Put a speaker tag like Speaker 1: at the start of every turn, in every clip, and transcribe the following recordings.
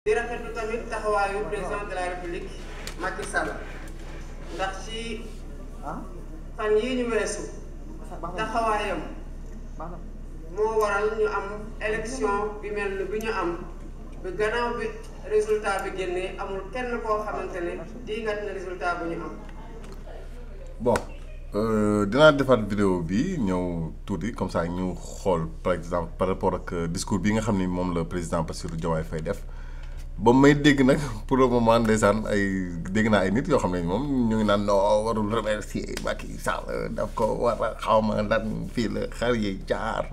Speaker 1: di rafetlu tamit taxawaayu président de la république Macky Sall ndax ci fan yii ñu weesu taxawaayam moo waral ñu am élection bi mel ni bi ñu am bi gannaaw bi résultat bi génnee amul kenn koo xamante ne diingat na résultat bu ñu am.
Speaker 2: Bon dinaa defaat vidéo bi ñëw tuuti comme ça ñu xool par exemple par rapport ak discours bi nga xam ni moom la président Bassirou Diomaye Faye def ba may dégg nag pour le moment ndeysaan ay dégg naa ay nit yoo xam ne moom ñu ngi naan non warul remercier Macky Sall daf ko war a xaw ma lan fii la xar yi jaar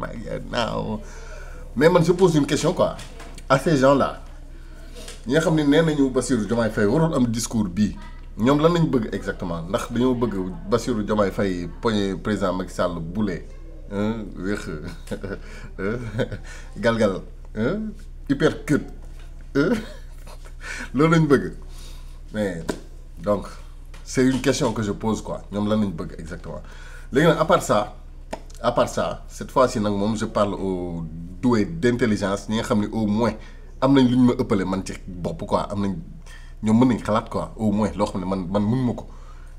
Speaker 2: naaw mais man je pose une question quoi à ces gens là ñi nga xam ne nee nañu Bassirou Diomaye Faye warul am discours bii ñoom lan lañ bëgg exactement ndax dañoo bëgg Bassirou Diomaye Faye poñe président Macky Sall boulet wéex galgal hypercut loolu lañ bëgg mais donc c'est une question que je pose quoi ñoom lan lañ bëgg exactement léegi nag à part ça cette fois-ci nag moom je parle aux doués d'intelligence ñi nga xam ne au moins am nañ lu ñu ma ëppale man ci bopp quoi am nañ ñoom mën nañ xalaat quoi au moins loo xam ne man mën ma ko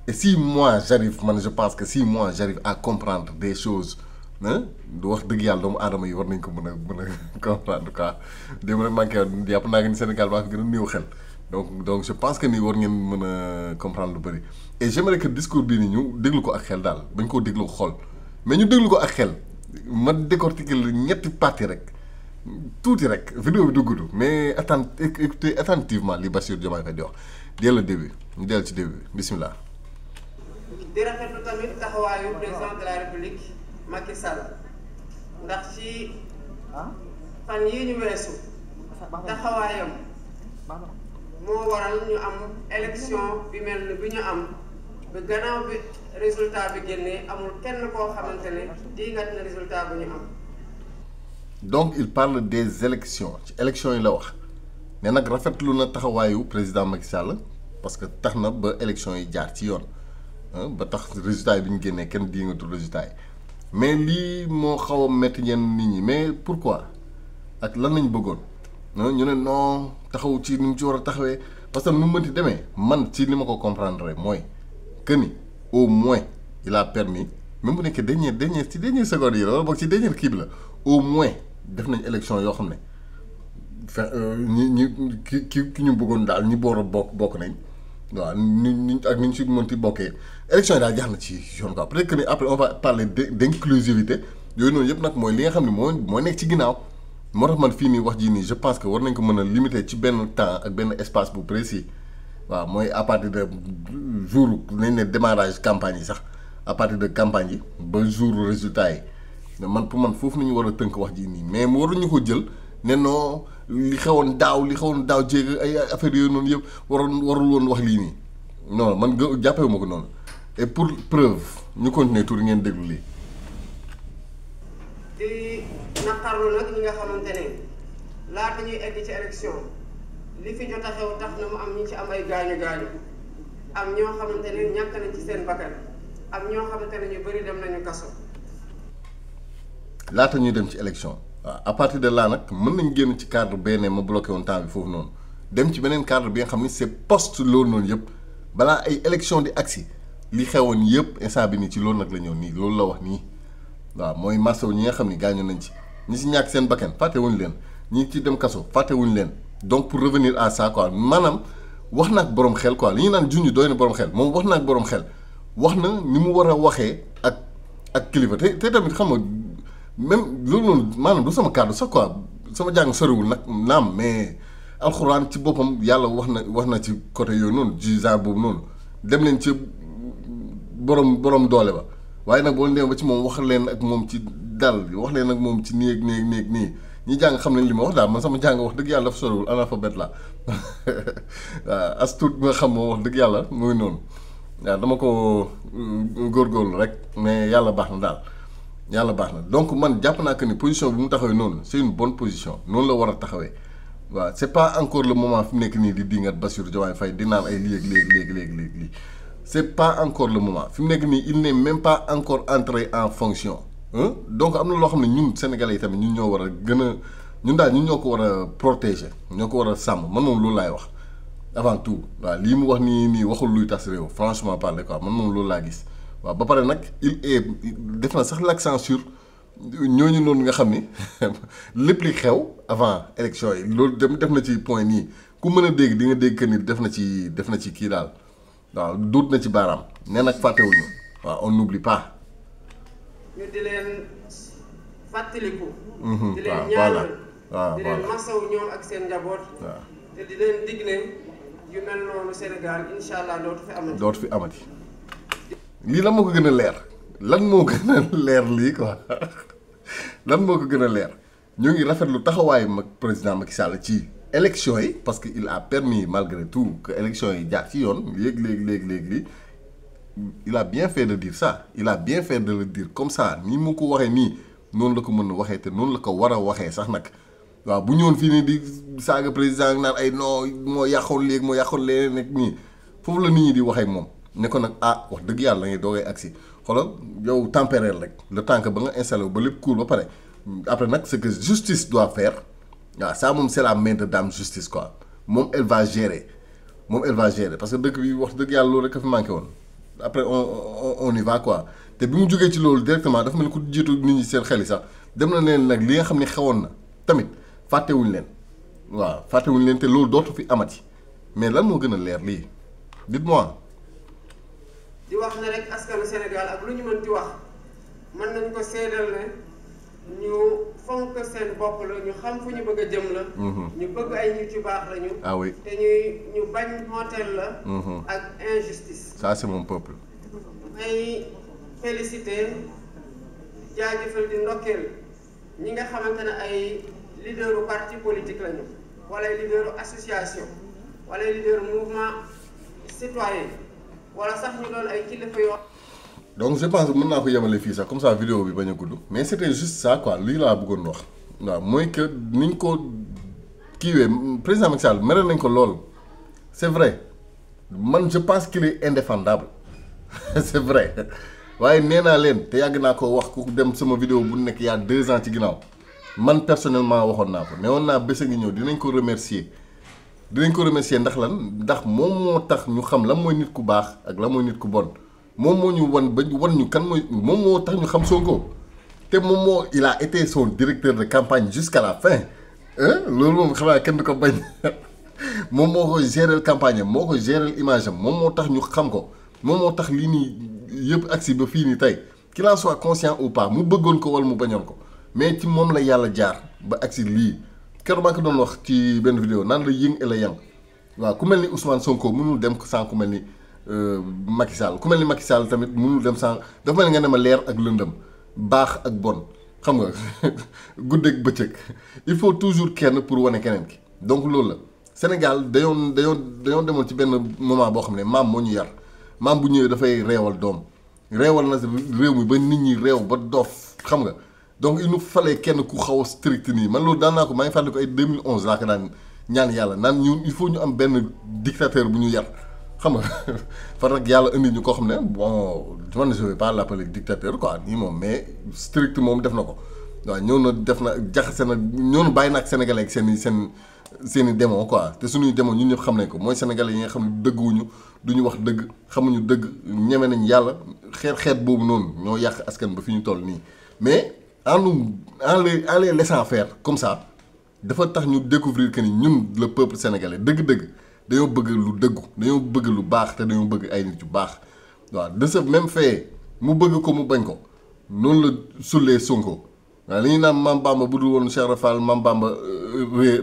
Speaker 2: et si moi j'arrive man je pense que si moi j'arrive à comprendre des choses du wax dëgg yàlla doomu aadama yi war nañ ko mën a comprendre quoi démb rek manqué yàpp naa ngi ni Sénégal maa fi gën a néew xel donc je pense que ni war ngeen mën a comprendre lu bëri et j'aimerais que discours bii ni ñu déglu ko ak xel daal bañ koo déglu xool mais ñu déglu ko ak xel ma décortiquer la ñetti partie rek tuuti rek vidéo bi du gudd mais écoutez attentivement li Bassirou Diomaye Faye di wax dès le début ñu dellu ci début bismillah.
Speaker 1: di rafetlu tamit taxawaayu président de la république Macky Sall ndax ci fan yii ñu weesu taxawaayam moo waral ñu am élection bi mel ni bi ñu am bi gannaaw bi résultat bi génnee amul kenn koo xamante ne diingat na résultat bu ñu am.
Speaker 2: donc il parle des élections ci élections yi la wax mais nag rafetlu na taxawaayu président Macky Sall parce que tax na ba élections yi jaar ci yoon ba tax résultats yi bi ñu génnee kenn diingatul résultats yi mais lii moo xaw a métti ñenn nit ñi mais pourquoi ak lan lañ bëggoon ñu ne non taxaw ci ni mu ci war a taxawee parce que nu mu mënti demee man ci li ma ko comprendre mooy que ni au moins il a permis même bu nekkee dernière seconde yi la wala boog ci dernière kii bi la au moins def nañ élection yoo xam ne ki ñu bëggoon daal ñi boor a bokk nañ waaw ni ak ni ñu si mënti bokkee élection yi daal jaar na ci yoon quoi peut-être que ni après on va parler d'inclusivité yooyu noonu yëpp nag mooy li nga xam ne moo nekk ci ginnaaw moo tax man fii nii wax jii nii je pense que war nañ ko mën a limiter ci benn temps ak benn espace bu précis waaw mooy à partir de jour nañ ne démarrage campagne yi sax à partir de campagne yi ba jour résultat yi man pour man foofu nañu war a tënk wax ji nii mais mu waruñu ko jël ne non li xewoon daaw jéeg ay affaire yooyu noonu yëpp warul woon wax lii nii non man jàppewu ma ko noonu et pour preuve ñu continuer tuuti ngeen déglu lii.
Speaker 1: di naqarlu nag ñi nga xamante ne laata ñuy egg ci élection li fi jot a xew tax na mu am ñi ci am ay gaañu am ñoo xamante ne ñàkk nañ ci seen bakkan am ñoo xamante ne ñu bëri dem nañu kaso.
Speaker 2: laata ñuy dem ci élection waaw à partir de là nag mën nañ génn ci cadre benn ma bloqué woon temps bi foofu noonu dem ci beneen cadre bi nga xam ni c'est post loolu noonu yëpp balaa ay élection di agsi li xewoon yëpp instant bi nii ci loolu nag la ñëw nii loolu la wax nii waaw mooy marsaw ñi nga xam ni gaañu nañ ci ñi si ñàkk seen bakkan fàttewuñu leen ñi ci dem kaso fàttewuñu leen donc pour revenir à ça quoi maanaam wax na ak borom xel quoi li ñu naan junj doy na borom xel moom wax na ak borom xel wax na ni mu war a waxee ak kilifa te tamit xam nga même loolu noonu maanaam du sama kàddu sax quoi sama jàng soriwul nag naam mais alxuraan ci boppam yàlla wax na ci côté yooyu noonu ci genre boobu noonu dem leen ci borom doole ba waaye nag boo leen demee ba ci moom wax leen ak moom ci dal wax leen ak moom ci nii ñi jàng xam nañ li ma wax daal man sama jàng wax dëgg yàlla dafa soriwul analphabète la waaw as tuut nga xam moom wax dëgg yàlla muy noonu waaw dama ko góorgóorlu rek mais yàlla baax na daal. yàlla baax na donc man jàpp naa que ni position bi mu taxawee noonu c'est une bonne position noonu la war a taxawee waaw c'est pas encore le moment fi mu nekk nii di dingat Bassirou Diomaye Faye di naan ay léegi c'est pas encore le moment fi mu nekk nii il n'est même pas encore entré en fonction donc am na loo xam ne ñun Sénégalais yi tamit ñun ñoo war a gën a ñun daal ñun ñoo ko war a protéger ñoo ko war a sàmm man moom loolu laay wax avant tout waaw lii mu wax nii waxul luy tas réew franchement parler quoi man moom loolu laa gis waaw ba pare nag il est def na sax l'accent sur ñooñu noonu nga xam ni lépp li xew avant élection yi loolu def na ci point nii ku mën a dégg di nga dégg que ni def na ci kii daal waaw duut na ci baaraam nee nag fàttewuñu waaw on n'oublie pas.
Speaker 1: ñu di leen fàttaliku. di
Speaker 2: waaw
Speaker 1: leen ñaanal.
Speaker 2: waaw
Speaker 1: di leen masawu ñoom ak seen njaboot.
Speaker 2: waaw
Speaker 1: te di leen dig ne yu mel noonu Sénégal incha allah dootu fi amati.
Speaker 2: lii lan moo ko gën a leer lan moo gën a leer lii quoi lan moo ko gën a leer ñoo ngi rafetlu taxawaayu président Macky Sall ci élection yi parce que il a permis malgré tout que élection yi jaar ci yoon léegi il a bien fait de dire ça il a bien fait de le dire comme ça ni mu ko waxee nii noonu la ko mën a waxee te noonu la ko war a waxee sax nag waaw bu ñëwoon fii nii di saaga président naan ay non moo yàqoon léegi moo yàqoon léegi nag nii foofu la nit ñi di waxee ak moom ne ko nag wax dëgg yàlla ngay doogay agsi xoolal yow tempérer rek le temps que ba nga installé wu ba lépp cool ba pare après nag ce que justice doit faire waaw ça moom c'est la main de dame justice quoi moom elle va gérer parce que dëkk bi wax dëgg yàlla loolu rek a fi manqué woon après on y va quoi te bi mu jógee ci loolu directement dafa mel ni ku jiitu nit ñi seen xel yi sax dem na leen nag li nga xam ne xewoon na tamit fàttewuñ leen te loolu dootu fi amati mais lan moo gën a leer lii dites-moi.
Speaker 1: di wax ne rek askanu Sénégal ak lu ñu mën di wax mën nañ ko seedal ne ñu fonk seen bopp la ñu xam fu ñu bëgg a jëm la. ñu bëgg ay nit yu baax lañu.
Speaker 2: ah oui
Speaker 1: te ñu bañ mooteel la. ak injustice.
Speaker 2: ça c'est mon peuple.
Speaker 1: may féliciter jaajëfal di ndokkeel ñi nga xamante ne ay leaderu parti politique lañu wala ay leaderu association wala ay leaderu mouvement citoyen. wala sax ñu doon ay kilifa yoo.
Speaker 2: donc je pense que mën naa ko yemale fii sax comme ça vidéo bi bañ a gudd mais c'était juste ça quoi lii laa bëggoon wax waaw mooy que niñ ko kiiwee président Macky Sall mere nañ ko lool c'est vrai man je pense qu'il est indéfendable c'est vrai waaye nee naa leen te yàgg naa ko wax ku dem sama vidéo bu nekk y a 2 ans ci ginnaaw man personnellement waxoon naa ko ne woon naa bés a ngi ñëw dinañ ko remercier ndax lan ndax moom moo tax ñu xam lan mooy nit ku baax ak lan mooy nit ku bon moom moo ñu wan ñu kan mooy moom moo tax ñu xam Sonko te moom moo il a été son directeur de campagne jusqu'à la fin loolu moom xanaa kenn du ko bañ moom moo ko gérer campagne am moo ko gérer image am moom moo tax ñu xam ko moom moo tax lii nii yëpp agsi ba fii nii tey qu'il en soit conscient ou pas mu bëggoon ko wala mu bañoon ko mais ci moom la yàlla jaar ba agsi lii. keroog maa ngi ko doon wax ci benn vidéo naan la yëng et la yang waaw ku mel ni Ousmane Sonko mënul dem sans ku mel ni Macky Sall ku mel ni Macky Sall tamit mënul dem sans dafa mel ni nga ne ma leer ak lëndëm baax ak bon xam nga guddeeg bëccëg il faut toujours kenn pour wane keneen ki donc loolu la Sénégal dañoo demoon ci benn moment boo xam ne maam moo ñu yar maam bu ñëwee dafay reewal doom reewal na réew mi ba nit ñi réew ba doof xam nga. donc il nous fallait kenn ku xaw a strict nii man loolu daan naa ko maa ngi fàttali ko ay 2011 laa ko daan ñaan yàlla naan ñun il faut ñu am benn dictateur bu ñu yar xam nga fa nag yàlla indi ñu koo xam ne bon man je vais pas l'appeler dictateur quoi nii moom mais strict moom def na ko waaw ñëw na def na jaxase na ñëw na bàyyi na ak sénégalais ak seen i démon quoi te suñuy démon ñun ñëpp xam nañ ko mooy sénégalais yi nga xam ne dëgguwuñu du ñu wax dëgg xamuñu dëgg ñeme nañ yàlla xeet boobu noonu ñoo yàq askan ba fi ñu toll nii mais. en les laissant faire comme ça dafa tax ñu découvrir que ni ñun le peuple sénégalais dëgg-dëgg dañoo bëgg lu dëggu dañoo bëgg lu baax te dañoo bëgg ay nit yu baax waaw de ce même fait mu bëgg ko mu bañ ko noonu la sullee Sonko waaw li ñuy naan Mame Bamba bu dul woon Cheikh Rafal Mame Bamba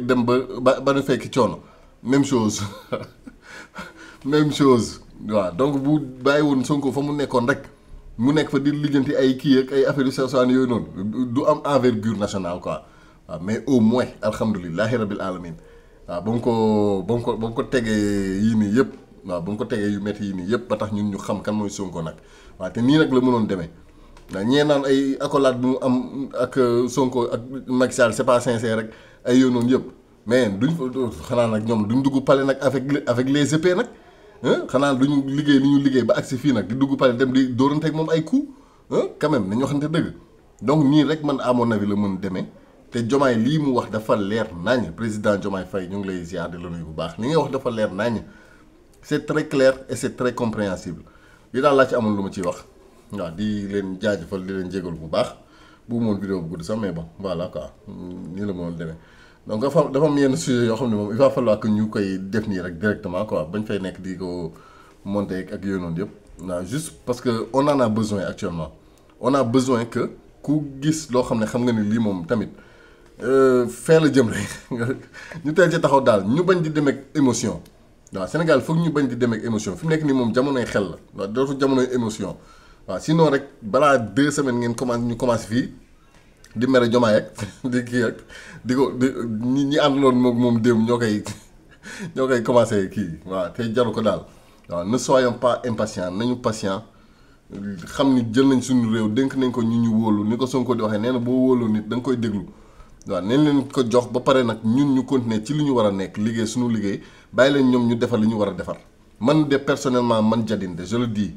Speaker 2: dem ba nu fekk coono même chose waaw donc bu bàyyi woon Sonko fa mu nekkoon rek. mu nekk fa di lijjanti ay kii ak ay affaire yu sew sewaan yooyu noonu du am envergure nationale quoi waaw mais au moins alhamdulilahi rabil alamin waaw ba mu ko tegee yii nii yëpp waaw ba mu ko tegee yu métti yii nii yëpp ba tax ñun ñu xam kan mooy Sonko nag waaw te nii nag la mënoon demee waaw ñee naan ay accolade bi mu am ak Sonko ak Macky Sall c'est pas sincère rek ay yooyu noonu yëpp mais duñ xanaa nag ñoom duñ dugg palais nag avec les épées nag. xanaa du ñu liggéey li ñu liggéey ba agsi fii nag di dugg pare dem di dóorante ak moom ay coups quand même nañu waxante dëgg donc nii rek man à mon avis la mën demee te Diomaye lii mu wax dafa leer nañ président Diomaye Faye ñu ngi lay ziar di la nuyu bu baax li ngay wax dafa leer nañ c'est très clair et c'est très compréhensible li daal laa ci amoon lu ma ciy wax waaw di leen jaajëfal di leen jégalu bu baax bu moon vidéo bu gudd sax mais bon voilà quoi nii la moon demee donc dafa am yenn sujet yoo xam ne moom il va falloir que ñu koy def nii rek directement quoi bañ fay nekk di ko monter ak yooyu noonu yëpp waaw juste parce que on en a besoin actuellement on a besoin que ku gis loo xam ne xam nga ni lii moom tamit fee la jëm rek ñu teel ci taxaw daal ñu bañ di dem ak émotion waaw Sénégal foog ñu bañ di dem ak émotion fi mu nekk nii moom jamonoy xel la waaw dootu jamonoy émotion waaw sinon rek balaa 2 semaines ngeen commencé fii di mere Diomaye ak di kii ak di ko di ñi àndaloon moom démb ñoo koy commencé kii waaw te jaru ko daal waaw ne soyons pas impatients nañu patient xam ni jël nañ suñu réew dénk nañ ko ñu wóolu ni ko Sonko di waxee nee na boo wóoloo nit da nga koy déglu waaw nañ leen ko jox ba pare nag ñun ñu continuer ci li ñu war a nekk liggéey suñu liggéey bàyyi leen ñoom ñu defar li ñu war a defar man de personnellement man Diadine de je le dis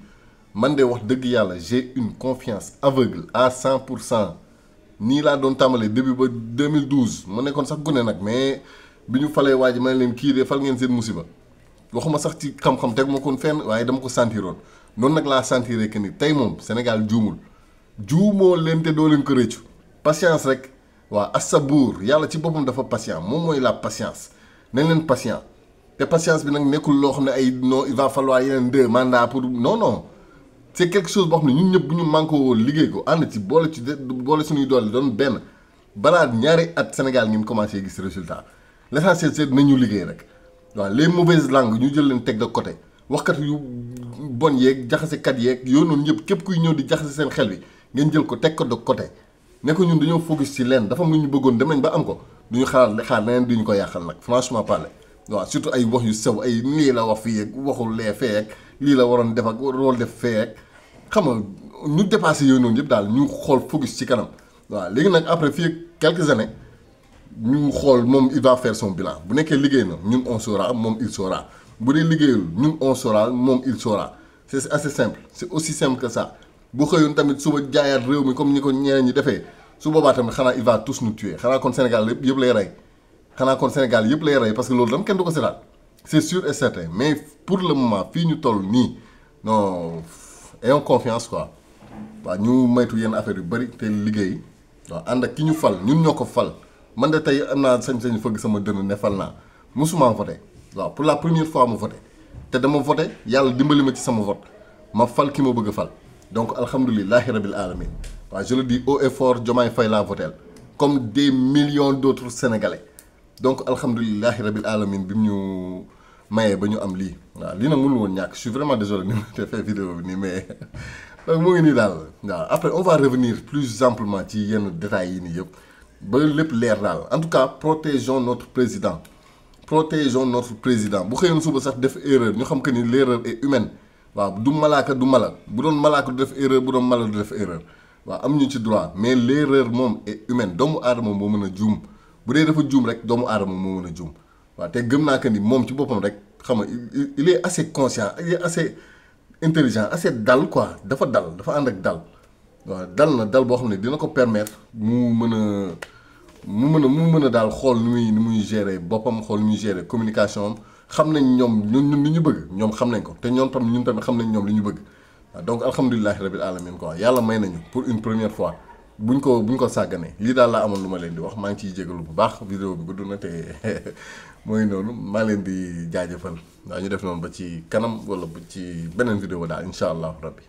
Speaker 2: man de wax dëgg yàlla j'ai une confiance aveugle à 100% nii laa doon tàmbalee début ba 2012 ma nekkoon sax gune nag mais bi ñu falee waa ji ma ne leen kii de fal ngeen seen musiba waxuma sax ci xam-xam teg ma koon fenn waaye dama ko sentiroon noonu nag laa sentiré que ni tey moom Sénégal juumoo leen te doo leen ko rëccu patience rek waaw as-sabuur yàlla ci boppam dafa patient moom mooy la patience nañ leen patient te patience bi nag nekkul loo xam ne ay non il va falloir yeneen 2 mandats pour non c'est quelque chose boo xam ne ñun ñëpp bu ñu manqué woo liggéey ko ànd ci boole suñuy doole doon benn balaa ñaari at Sénégal ngeen commencé gis résultat l'essentiel c'est nañu liggéey rek waaw les mauvaises langues ñu jël leen teg de côté waxkat yu bon yeeg jaxasekat yeeg yoo noonu ñëpp képp kuy ñëw di jaxase seen xel bi ngeen jël ko teg ko de côté ne ko ñun dañoo focus ci leen dafa am lu ñu bëggoon dem nañ ba am ko duñu xaar leneen duñu ko yàqal nag franchement parler waaw surtout ay wax yu sew ay lii la wax fii ak waxul lee fee ak lii la waroon def ak waroon def fee ak xam nga ñu dépassé yooyu noonu yëpp daal ñu xool focus ci kanam waaw léegi nag après fii quelques années ñu xool moom il va faire son bilan bu nekkee liggéey na ñun on saura moom il saura bu dee liggéeyul ñun on saura moom il saura c'est assez simple c'est aussi simple que ça bu xëyoon tamit suba jaayaat réew mi comme ni ko ñeneen ñi defee su boobaa tamit xanaa il va tous nous tuer xanaa kon Sénégal yëpp lay rey parce que loolu dam kenn du ko seetaan c'est sûr et certain mais pour le moment fii ñu toll nii non ayons confiance quoi waaw ñu maytu yenn affaire yu bëri te liggéey waaw ànd ak ki ñu fal ñun ñoo ko fal man de tey am naa sañ-sañ fëgg sama dënn ne fal naa musuma voté waaw pour la première fois ma voté te dama voté yàlla dimbali ma ci sama vote ma fal ki ma bëgg a fal donc alhamdulilahi rabil alamin waaw je le dis haut et fort Diomaye Faye laa voté comme des millions d'autres Sénégalais donc alhamdulilahi rabil alamin bi mu ñu mayee ba ñu am lii waaw lii nag mënul woon ñàkk je suis vraiment désolé ni ma defee vidéo bi nii mais donc mu ngi nii daal waaw après on va revenir plus amplement ci yenn détails yi nii yëpp ba lépp leer daal en tout cas protégeons notre président bu xëyoon suba sax def erreur ñu xam que ni l'erreur est humaine waaw du malaaka du mala bu doon malaaka du def erreur bu doon mala du def erreur waaw am ñu ci droit mais l'erreur moom est humaine doomu aadama moo mën a juum bu dee dafa juum rek doomu aadama moo mën a juum waaw te gëm naa que ni moom ci boppam rek xam nga il est assez conscient il est assez intelligent assez dal quoi dafa ànd ak dal waaw dal na dal boo xam ne dina ko permettre mu mën a daal xool ni muy gérer boppam xool ni muy gérer communication am xam nañ ñoom ñun li ñu bëgg ñoom xam nañ ko te ñun tamit xam nañ ñoom li ñu bëgg waaw donc alhamdulilahi rabil alamin quoi yàlla may nañu pour une première fois buñ ko sàgganee lii daal laa amoon lu ma leen di wax maa ngi ciy jégalu bu baax vidéo bi gudd na te mooy noonu maa leen di jaajëfal waaw ñu def noonu ba ci kanam wala ba ci beneen vidéo daal incha allahu rabbi